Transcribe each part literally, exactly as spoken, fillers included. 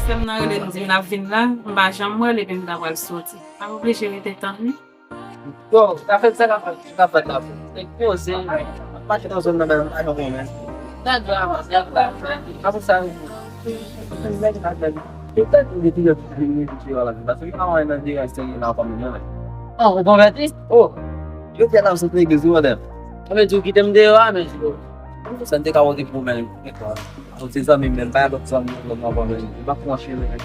Frè m nan rele m di m l ap vin la, m pa janm wè l epi m ta pral soti. M ap oblije rete tann li. Yo, sa fè sa k ap fèt, sa k ap fèt la. Nèg poze, mache nan zòn nan, men m pa janm konnen. Nèg la, nèg la. Apre sa, nèg la, nèg la. Petèt li te vini, vini, vini, vini, paske m pa wè nan dirèk serye la kòm mwen. Oh, ou konvèti? Oh, jodi a n ap sot legliz wi, madam. Sa vle di ou kite m deyò a, men. Sa n te ka pote pou mwen. Ou se zanmi m, men m pa lòt zanmi, lòt zanmi, men m pa pran chire, men.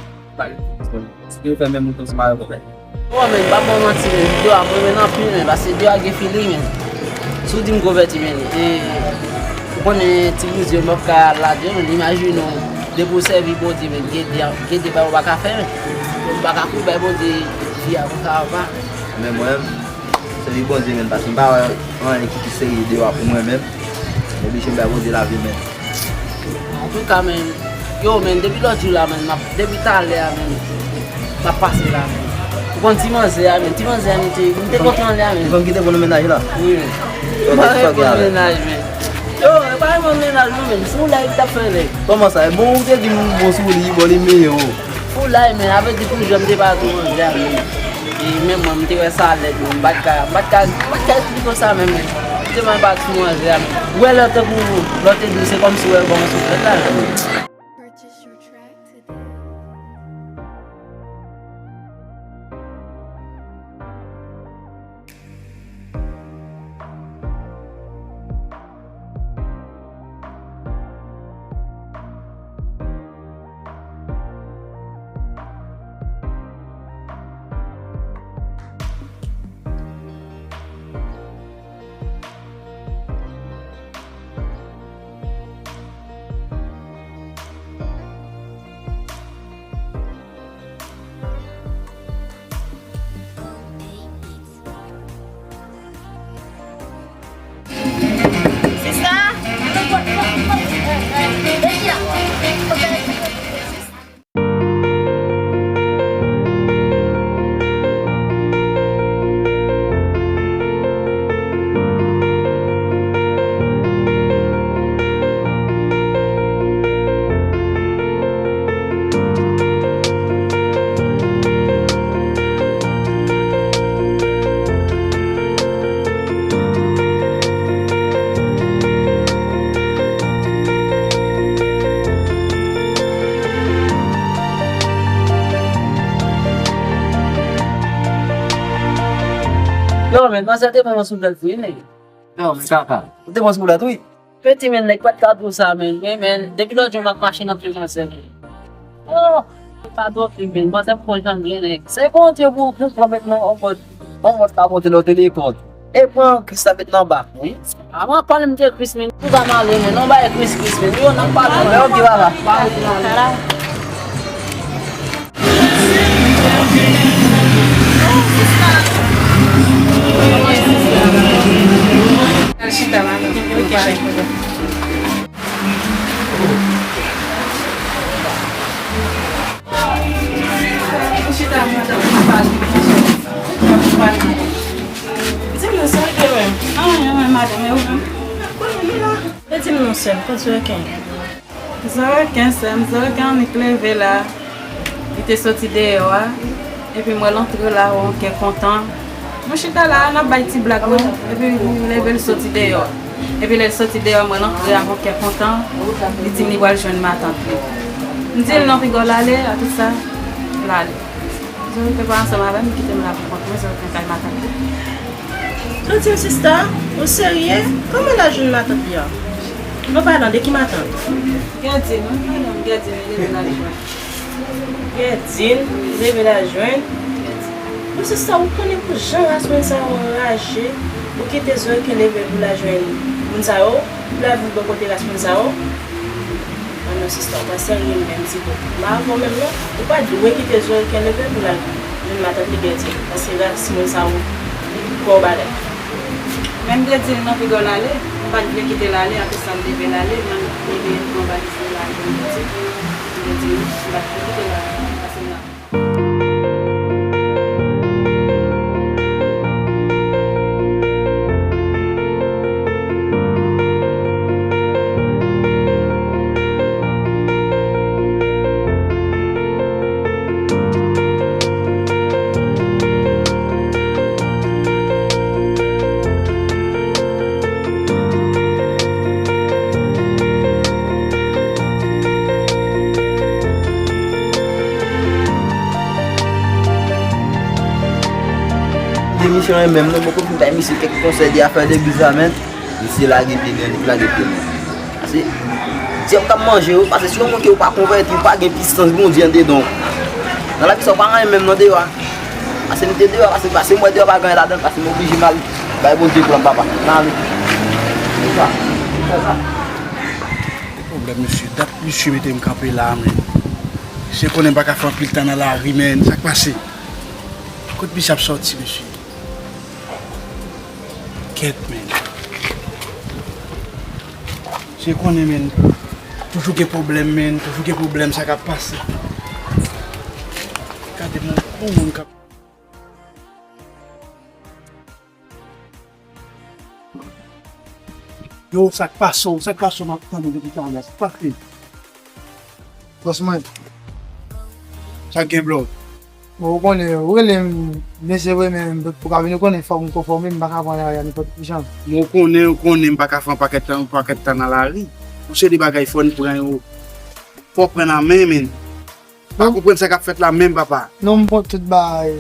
Si yo fè menm tan se mare konvèti. Bon, men, m pa ba w manti, men, videyo a mwen renmen anpil, men, paske videyo a gen feeling, men. Si w di m konvèti, men, e, ou konnen ti bouzye, m p ap ka lage, men, imajine w, depi w sèvi Bondye, men, gen de, gen de bagay ou pa ka fè, men. Ou pa ka kouri bay Bondye vi a konsa, apa. Men mwen, sèvi Bondye, men, paske m pa wè anyen ki, ki serye deyò a pou mwen, men. M oblije m bay Bondye lavi, men. Antouka, men, yo, men, depi lòt jou la, men, m ap, depi talè a, men, m ap pase la, men. Ou konn ti manzè a, men, ti manzè a, men, te, m te kontan li a, men. Ou konn ki te pou nan mennaj la? Wi, men. Yo, te fòk avè. Mennaj, men. Yo, e pa yon mennaj, non, men. Se yon lay ki t ap fè lè. Kòman sa? E bon, ou te di m bon sou li, bon, li meyè, o. Pou lay, men, avè di pou jòm te pa tou manzè a, men. E menm mwen, m te wè sa lèd, men m pa t ka, m pa t ka, m pa t ka esplike w sa menm, men. M te wè m pa t sou manzè a, men. Ou wè lè w te pou, lè w te di w, se kòmsi w wè l kòmanse fèt la, men. Purchase your track today. Yo, men, manzè te pran yon soulèt wi, nèg. Yo, men kaka. Ou te pran soulèt wi. Peti, men, nèg pa t ka di w sa, men. Men, men, depi lòt jou m ap mache nan pye manzè, men. Oh, pa dòmi, men. Manzè pran jan gen, nèg. Se Bondye pou, pou pran met nan yon mòd, yon mòd ka monte lòt telefòn. E pran Kris la met nan bak, wi. Avan pale m de Kris, men. Ou pa male, men. Non, bay Kris, Kris, men. Yo, nan pale, men. Ok, baba. Al chita la, non. Ok. Chita, madanm, nou pale. Di m non, sa w ye menm? Anyen, anyen, madanm, e ou menm? E di m non, sè m, kot Zòrèken ye? Zòrèken, sè m, Zòrèken annik leve la. Li te soti deyò a. Epi m wè l antre la, wè yon kè kontan. Nou chita la, n ap bay ti blag nou. Epi li leve, l soti deyò a. Epi lè l soti deyò, m wè l antre ak yon kè kontan. Li di m li pral jwenn matant li. M di l non, piga w l ale, a tout sa, l ale. Zòrèken pa ansanm avè m, li kite m la pou kont mwen, Zòrèken kay matant li. Ou di m sista, ou serye? Kòman l al jwenn matant li a? An palan, de ki matant? Gèdin, wi, madanm, Gèdin li leve l al jwenn. Gèdin leve l al jwenn. Bon sista, ou konnen pou jan ras moun sa yo anraje, ou kite Zòrèken leve pou l al jwenn moun sa yo, pou l al viv bò kote ras moun sa yo? Ah non, sista, ou pa serye menm, ti bout. M pa avè w menm, non. Ou pa dwe kite Zòrèken leve pou l al jwenn matant li Gèdin. Paske ras moun sa yo, li twò bagay. Menm Gèdin nan piga w l ale, m pa t vle kite l ale, apre sa l leve l ale, m leve pran valiz li l al jwenn Gèdin. Gèdin, m pa t vle kite l ale, pase m la. Misye renmen m, non, mwen poko fin bay misye kèk konsèy de afè legliz la, men misye lage pye nan li, lage pye nan. Pase dyab k ap manje yo, pase si yon moun ke ou pa konvèti, ou pa gen pisans Bondye andedan w. Nan lavi sa, ou pa gen anyen menm nan deyò a. Pase m te deyò, pase, pase m wè deyò pa gen anyen ladan, pase m oblije m al bay Bondye glwa m, papa. Nan ale. Konsa. Konsa. Pwoblèm, mesye. Dat misye mete m kanpe la, men. Misye konnen m pa ka fè anpil tan nan lari, men. Sa k pase? Kot misye ap sòti, mesye? Kèt, men. Se konnen, men. Toujou gen pwoblèm, men. Toujou gen pwoblèm, sa k ap pase. Gade moun, yon moun k ap. Yo, sa k pase w? Sa k pase w? M ap tann ou depi talè. Sa k pase? Bòs mwen. Sa k gen, bro? Bon, ou konnen, ou rele m, men se vre, men pou ka vin, ou konnen, fòk m konfòme, m pa ka pran lari a nenpòt ki jan. Men ou konnen, ou konnen m pa ka fè yon pakèt tan, yon pakèt tan nan lari. Yon seri de bagay fò n pran yo, fò pran nan men, men. Pa konprann sa k ap fèt la menm, papa. Non, m pran tout bagay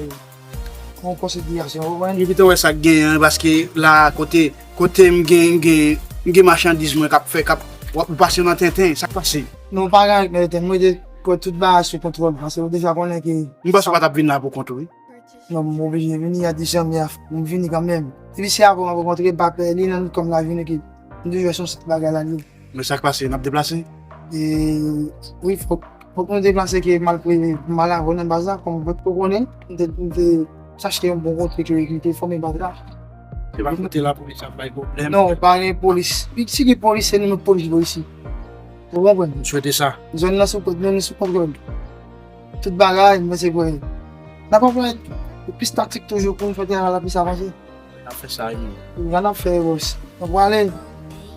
an konsiderasyon, ou konprann? Epi tou wè sa k genyen an, paske la, kote, kote m gen, m gen, m gen machandiz mwen k ap fè, k ap, w ap pase nan tenten, sa k pase? Non, pa gen anyen nan tenten, mwen te pran tout bagay sou kontwòl, paske ou deja konnen ke. M panse w pa t ap vin la pou kont ou, wi. Non, m oblije vini, y a di janm, y a, m vini kanmenm. Depi se avè w m ap rankontre, m pa pè li nan kòm la vini ki. M toujou wè se yon sèl bagay la li. Men sa k pase, n ap deplase? E, wi, fòk, fòk nou deplase ke m al pre, m al avè w nan baz la, kòm ou konnen, m te, m te chache yon bon kote ke, ki te fòme baz la. Se pa kote lapolis ap bay pwoblèm? Non, pa gen polis. Si gen polis, se nou menm polis bò isi. Ou konprann? M swete sa. Zòn nan sou, nou, nou sou kontwòl. Tout bagay, mwen se kwè. N ap anplwaye plis taktik toujou pou n fè travay la plis avanse. N ap fè sa, wi. Jan n ap fè, bòs. Mwen prale.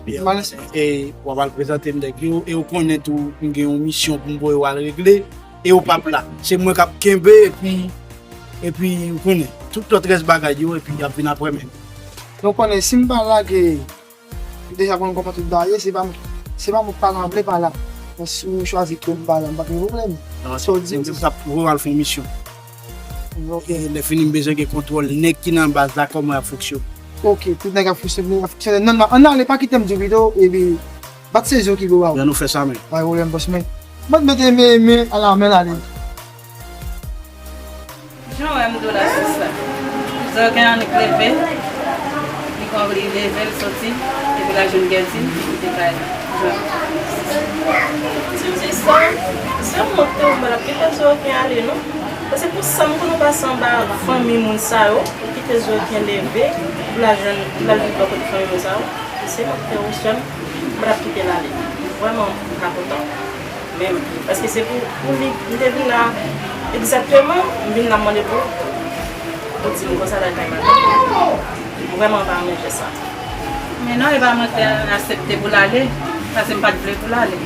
Byen. Mwen prale. E w ap al prezante m nèg yo, e w konnen tou, m gen yon misyon pou m voye w al regle, e w p ap la. Se mwen k ap kenbe, epi, epi, w konnen, tout lòt rès bagay yo, epi y ap vin apre menm. Donk, konnen, si m pa la, ke Ou deja konn kòman tout bagay ye, se pa, se pa mwen k pa la, m vle pa la. Men si ou chwazi ke m pa la, m pa gen pwoblèm. Non, sa w di m, se sa pou w al fè yon misyon. Ok. E lè fini, m bezwen gen kontwòl nèg ki nan baz la, kòman y ap fonksyone. Ok, tout nèg ap fonksyone, ap fonksyone. Non, non, ann ale, pa kite m di w pito, epi bat se zo ki gwo ba w. Jan nou fè sa menm. Pa gen pwoblèm, bòs, men. Mwen mete men, men, ala, men ale. Jan w wè m di w la, sis la. Zòkè annik leve, li konn li leve, l soti, epi l al jwenn Gèzin, li kite kay la. Jan. Ti fi sa, se wont tou, m pa t ap kite Zòkè ale, non. Paske pou sa m konn ou pase anba fanmi moun sa yo, ou kite Zòkè leve, pou l al jwenn, pou l al viv bò kote fanmi moun sa yo. Se wont tou, sè m, m pa t ap kite l ale. Vrèman, m pa kontan. Menm, paske se pou, pou li, m te vin la, egzakteman, m vin la m mande pou, pou di m konsa l al bay madanm. Vrèman, m pa renmen jès sa. Men non, e pa mwen k te aksepte pou l ale, paske m pa t vle pou l ale.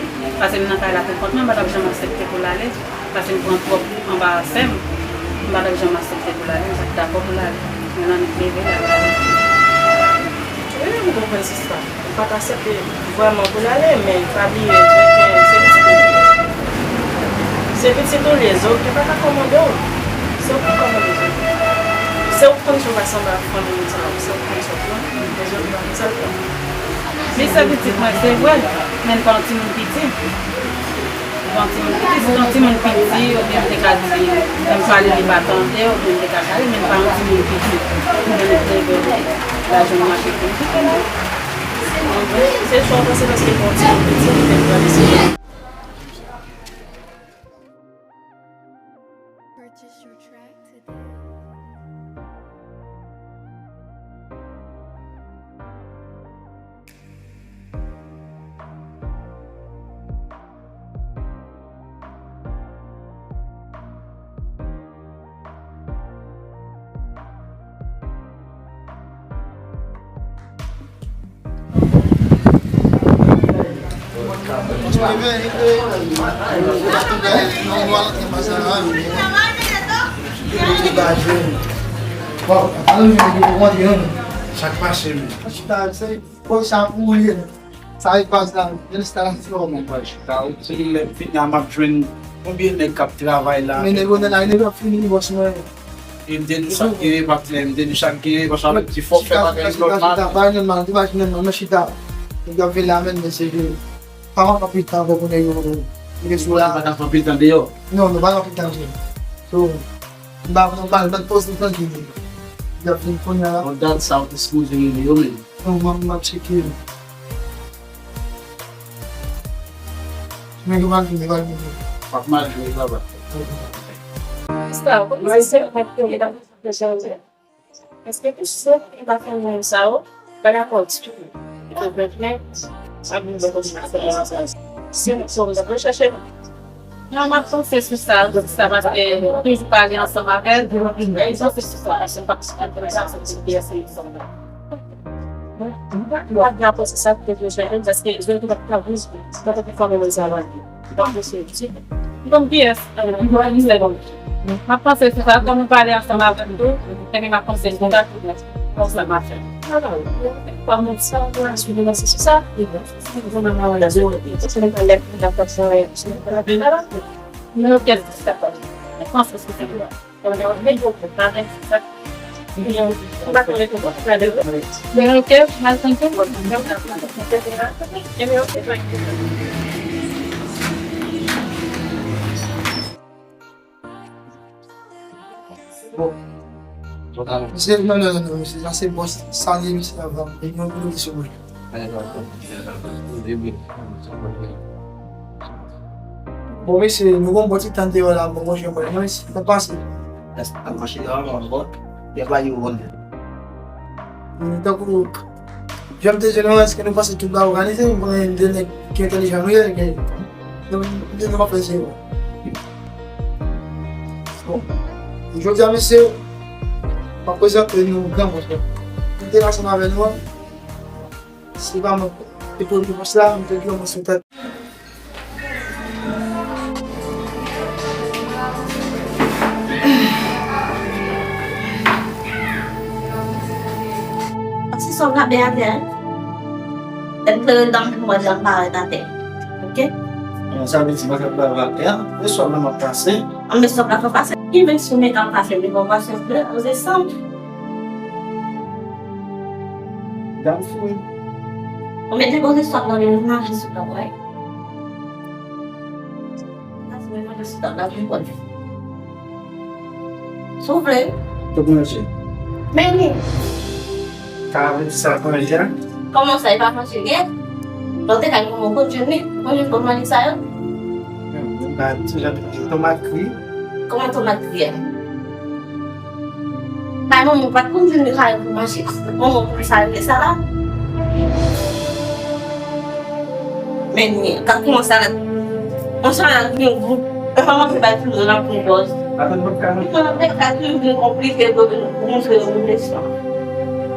Paske m nan kay la pou kont mwen, m pa t ap janm aksepte pou l ale, paske m pran twòp anba sè m, m pa t ap janm aksepte pou l ale, m pa t dakò pou l ale. Men l annik leve, l al ale. Wi, m konprann sista. Ou pa t aksepte vrèman pou l ale, men pa bliye, Zòkè, se pitit ou li ye. Se pitit ou li ye, Zòkè pa ka kòmande w. Se ou ki kòmande Zòkè. Se ou k konn si w pase anba fanmi moun sa yo, se ou k konn sa w pran, men Zòkè pa konn sa l pran. Li se pitit mwen, se vre, men l pa yon timoun piti. Bon, timoun piti, si t on timoun piti, oubyen m te ka di li, lè m pale, li pa tande, oubyen m te ka pale, men l pa yon timoun piti. Oubyen m te vle, l a jwenn mache pou l kite m. Se chwa w pase paske l pa yon timoun piti, li te pran desizyon. Purchase your track today. Sa k pase, men? Bon, sa pou ou ye. Sa e baz la, men chita la. Kòman pa chita? Se lè m fini a, m ap jwenn konbyen nèg k ap travay la? Men nèg yo nan lari, nèg yo ap fini, bòs mwen. E m te di sa k genyen, patnè, m te di sa k genyen, paske avèk ti fò fè bagay lòt la. Chita, chita, pa gen mal, pa gen mal, men chita. Nèg yo ap vin la, men, men se ke pa anpil tan pou nèg yo, nèg yo sou la. Nou pa t ap anpil tan deyò. Non, nou pa t ap anpil tan deyò. So, m pa, m pa, m pa t poze tan deyò. Nèg yo ap vin kounye a la. Yon dat sa ou te sipoze rele yo menm. Non, m ap, m ap tcheke. Men yo mal vini, mal vini. W ap mal jwe, papa. Sa, w ap Èske pou sèt ki pa fè moun sa yo, pa dakò ditou. Li fè vennèf, sa vin bò kote sa. Se yon sòm nan recherche. Non, m ap panse sou sa, sa paske toujou pale ansanm avè l, m ap panse sou sa, paske m pa konn sa, se ti pyès li sanble. M pa gen apre se sa ki te dwe chèche, paske zòt pa t ka vin, se pa t ka fè moun sa la. Bon, pyès, m ap panse sou sa, kòm nou pale ansanm avè m tou, epi m ap panse sou sa, kòm sa mache. Kòm sa, mwen sou nou sou sa, nou kèk sa pa. M panse sou sa. Bon. Misye, non, non, non, non, misye, sa se bòs, salye misye avan. E nou vini sou mwen. Bon, mesye, nou gon bon ti tan deyò la, bon, bon, jan mwen, mwen, sa pase. Ap mache deyò la, bon, bon. Travay yo bon. Tankou, jan m te di nou, èske nou panse tout bagay òganize? Nou konnen de nèg ki entèlijan nou ye, ke nou, nou, nou pa fè zewo. Bon, jodi a, mesye, m ap prezante nou gran bòs la. Nou te ansanm avè nou an. Se pa mwen ki premye bòs la, m te di yo mwen sou tèt. Paske sa w gade atè a, lè m klere dan m pou m wè dan m parèt atè. Oke? Bon, sa vle di m pa ka ba w atè a, e sòm nan m ap pase. An, men sòm la fè pase. Ki men sou men k ap pase, men bon, pase flè, poze san. Dam fou, wi. Ou mete poze sòm nan men nou, mache sou kòb, wi. Mache sou kòb la, pou kòb. Si w vle. Tout manje. Men li. Sa vle di sa manje a? Kòman sa, e pa manje li ye? Lè w te kay kòman w konn jwenn li? Mwen jwenn konn manje sa yo? Mwen pa ti jan tomat kri. Kòman tomat kri a? Kay manman w pa t konn jwenn li kay pou manje. Manman w konn sa rele sa la? Men li, gad kòman sa la. Monchè, la vin gou. E pa manje bay tou nan pou bòs. Atann, mwen ka. Mwen, mwen ka tou vin konplike pou vin montre yon leson.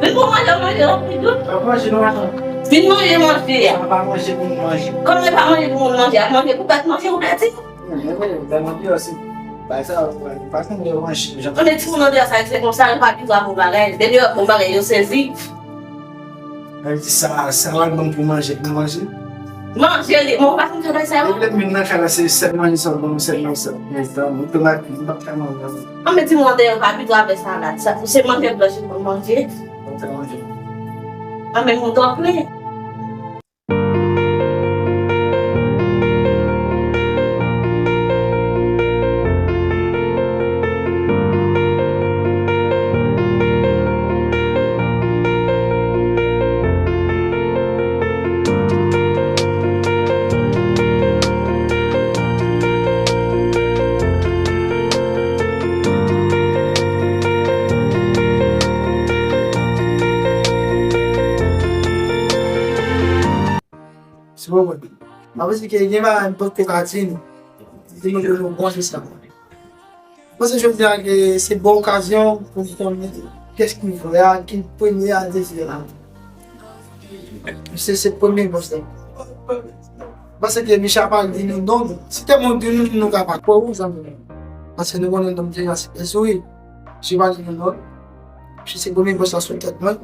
Vin pou manje, manje, yon pi dout. Ap manje, non, atann. Vin manje, manje a. Sa pa manje pou manje. Kòm se pa manje pou moun manje, ap manje pou bèt manje, ou pèdi. Mwen, mwen, mwen, mwen, manje osi. Bay sa, pa konn yo manje, jan. Mwen, timoun an deyò sa, se konsa, yo pa abitye a bon bagay. Depi yo bon bagay, yo sezi. Sa vle di sa, sa w al ban m pou manje, pou manje? Manje li, mwen pa konn travay sa yo. Depi lè m vin nan kay la, se sèl manje sa w ban m, sèl manje sa w ban m, mwen tomat, mwen pa ka manje. An, men timoun an deyò pa abitye avè salad. Sa, se manje blanch pou manje. Mwen pa manje. An, men moun twò plen. Se bon, bon. Apre se ke gen bagay m potko ka di nou. Di nou ke nou bon se sa. Mwen panse jodi a ke se bon okazyon pou nou konnen kiyès ki vrè a, ki premye a, dezyèm a. Misye se premye bòs la. Paske misye ap al di nou non, si te moun di nou, nou ka pa kwè ou, zanmi. Paske nou konnen nonm deja se souri. Misye pa di nou non. Misye se premye bòs la sou tèt mwen.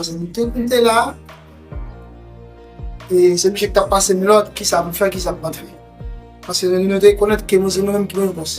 Paske m te, m te la. E se misye ki t ap pase m lòd, kisa pou m fè, kisa pou m pa t fè. Paske nou, nou te rekonèt ke mwen se mwen menm ki premye bòs.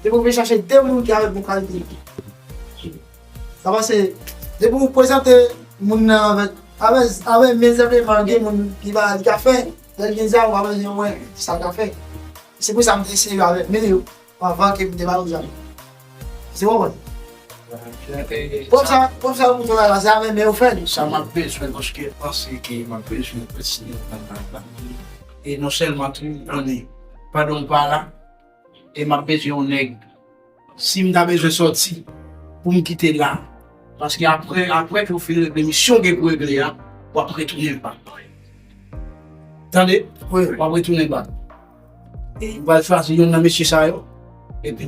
Depi w vin chache de moun ki avèk bon kalite. Sa pase, depi w prezante moun nan avèk, avèk, avèk mezanmi, gen moun ki pa, li ka fè, lè l gen zam, w ap di, wè, sa l ka fè. Se pou sa m te eseye avèk men yo, anvan ke m te ba yo zam. Se konprann? Pwòp sa, pwòp sa, pou travay la, se avèk men yo fè l. Sa m ap bezwen, paske m panse ke m ap bezwen kontinye nan travay la. E non sèlman tou, konnen, pandan w pa la, e m ap bezwen yon nèg. Si m ta bezwen sòti, pou m kite la. Paske apre, apre ke w fin regle misyon w gen pou regle a, w ap retounen bak. Tande? Wi. W ap retounen bak. E m pral chwazi youn nan mesye sa yo. Epi,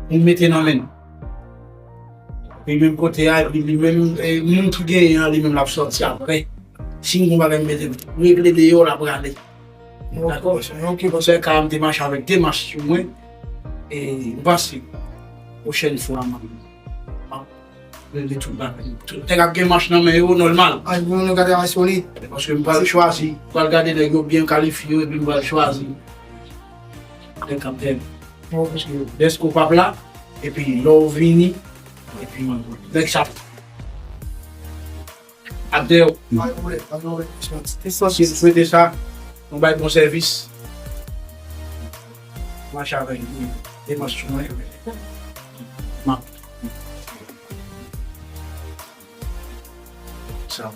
m mete nan men l. Epi menm kote a, epi li menm, e, moun ki genyen an, li menm l ap sòti apre. Si m gon bagay m mete regle deyò, l ap rale. Dakò? Ok, paske ka m te mache avèk demach sou mwen. E m panse, pwochèn fwa, m ap, m ap regle tout bagay. Tout nèg ap gen mach nan men yo, nòmal. Ay, nou, nou gade a solid. Paske m pral chwazi, m pral gade nèg yo byen kalifye yo, epi m pral chwazi nèg k ap dèyè m. Dèske w p ap la, epi lè w vini, epi nèg sa ap dèyè w. Pa gen pwoblèm, pa gen pwoblèm. Si nou swete sa, nou bay bon sèvis. Mache avèk li, demach sou mwen. M ap sa.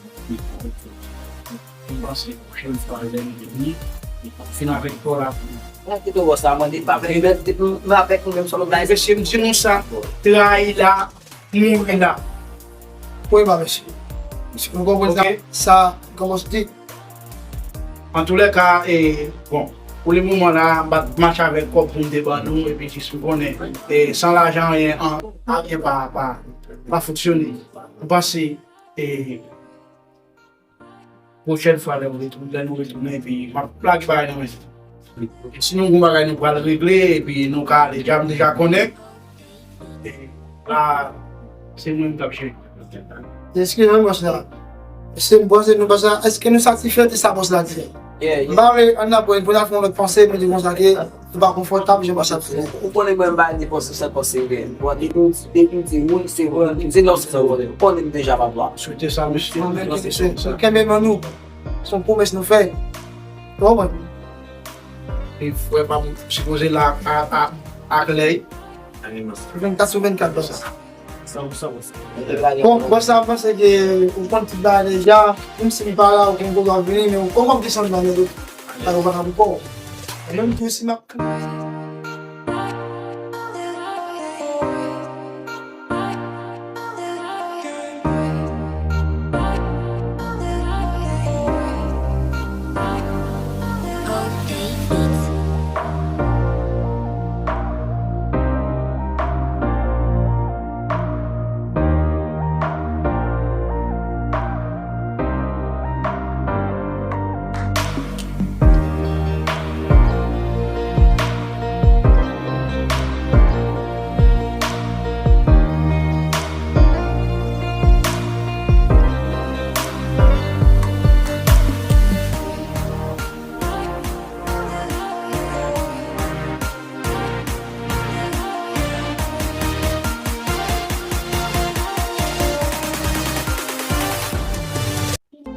M panse pwochèn fwa lè m vini, m ap fin avèk kò la pou. Mwen kite bòs la, mwen, li pa vle, li menm, li menm avèk nou menm sou lòt la. Mesye, m di nou sa, trayi la, mouri la. Wi, pa mesye. Mesye, nou konprann sa, sa, kòman se di? Antoulèka, e, bon, pou le moman la, m pa t mache avèk kòb pou m te ban nou, epi jis ou konnen, e, san lajan, anyen, an, anyen pa, pa, pa fonksyone. M panse, e, pwochèn fwa, lè nou retounen, lè nou retounen, epi m ap lage bagay nan men. Si nou gon bagay nou pral regle, epi nou ka ale, dja m deja konnen. E la, se mwen k ap jere. Eskize mwen, bòs la. Se bòs nou, bòs la, èske nou satisfè de sa bòs la di? M pa vle ann apre pou n al fè yon lòt panse, mwen di konsa ke nou pa konfòtab, jan bòs la di. Ou konnen mwen m pa gen panse sa panse gen. Bon, depi w di, depi w di wi, se vre, depi w di non, se vre. Ou konnen m deja pa vwa. Swete sa, mesye. Kenbe men nou. Se yon pwomès nou fè. Ou konprann? E frè pa m sipoze la a, a, a klè. Vennkat sou vennkat, bòs. Bon, bòs la, m panse ke ou konn tout bagay deja. Menm si m pa la, ou gen dwa vini, men ou konn m ap desann nan men ou. Alò, ou pa ka pou kò w. E menm tou si m ap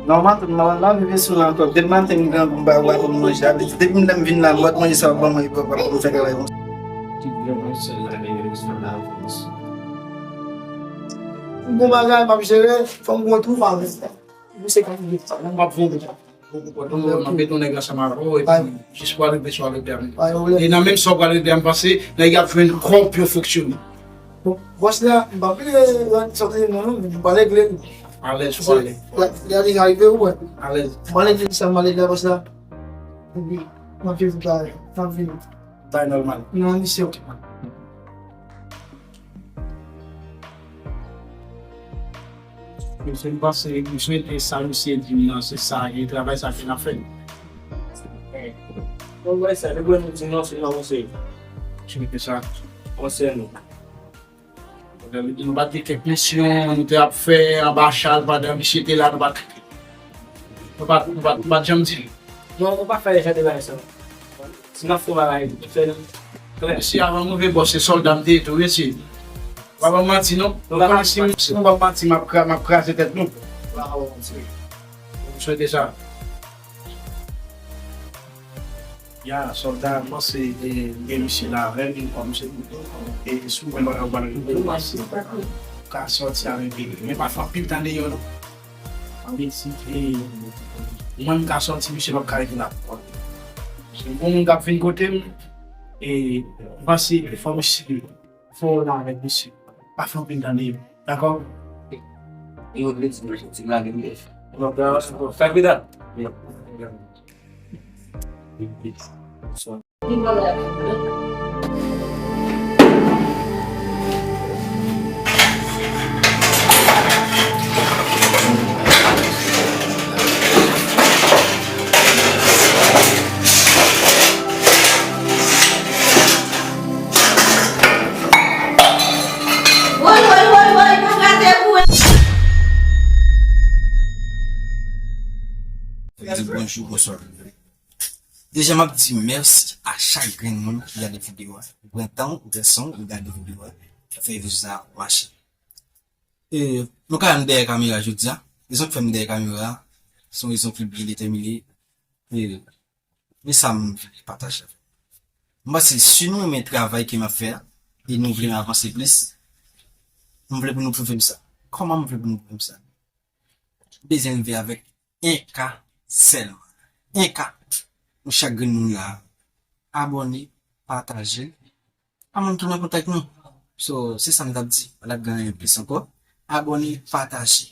Nòmal, tout nòmal, m ap viv sou la ankò. Depi maten, m gen pou m ba w pou m manje. Depi lè m vin la, m pa t manje sa w ban mwen, epi w ap fè travay konsa. M gon bagay, m ap jere, fò m gon twou pa vre. M se konn viv sa, m ap vin. M ap met yon nèg ansanm avè w, epi jis pou al regle sa w al regle a. E nan menm sa w pral regle a, m panse nèg ap jwenn kòb pou yo fonksyone. Bon, bòs la, m pa vle rann sòti non, non, m pa regle li. Alèz, ou alèz. Lè, lè li rive, ou wè. Alèz. M pa regle sa, m pa regle bòs la. Epi, m ap viv bagay, m ap viv. Bagay nòmal. Non, li se ok. Mesye, m panse, m swete sa misye di m nan, se sa, e travay sa ke n ap fè. Bon, wè sa, depi nou di non, se non, se. M swete sa. Konsèy nou. Nou pa t gen kèk misyon, nou te ap fè anba chal pandan misye te la, nou pa t, nou pa t, nou pa t, nou pa t janm di l. Non, nou pa fè jan de bagay sa. Si n ap fè yon bagay, fè l Mesye, avan m rive bòs, se sòlda m te ye tou, mesye. Pa ban m manti, non. Ou konnen si m, si m ban m manti, m ap kra-, m ap kraze tèt nou. M swete sa. Ya, sòlda, m panse, e, gen misye la avè m, kòm se, e, si w wè bagay ou pral rive, ou ka sòti avèk li. Men pa fè anpil tan deyò, non. Anpil si, e, mwen m ka sòti, misye p ap ka rete la. Se bon moun k ap vin kote m, e, m panse fò misye, fò w la avèk misye. Pa fè anpil tan deyò. Dakò? Yo vle di nou soti lage m. Fè pita. Woy, woy, woy, woy, pa gate pou Di bonjou, bonswa. Deja, m ap di mèsi a chak grenn moun ki gade videyo a. Ou pran tan w, ou pran san w, ou gade videyo a. Ki fè videyo sa a mache. E, nou ka wè m dèyè kamera jodi a. Rezon ki fè m dèyè kamera a, se yon rezon ki byen detèmine. E, e sa m vle pataje avè nou. M panse si nou renmen travay ke m ap fè a, e nou vle m avanse plis, m vle pou nou pwouve m sa. Kòman m vle pou nou pwouve m sa? M bezwen rive avèk en K sèlman. En K. Nou chak grenn moun la. Abòne, pataje. Pa moun tounen kontak nou. So, se sa m t ap di. Pa t ap gen anyen plis ankò. Abòne, pataje.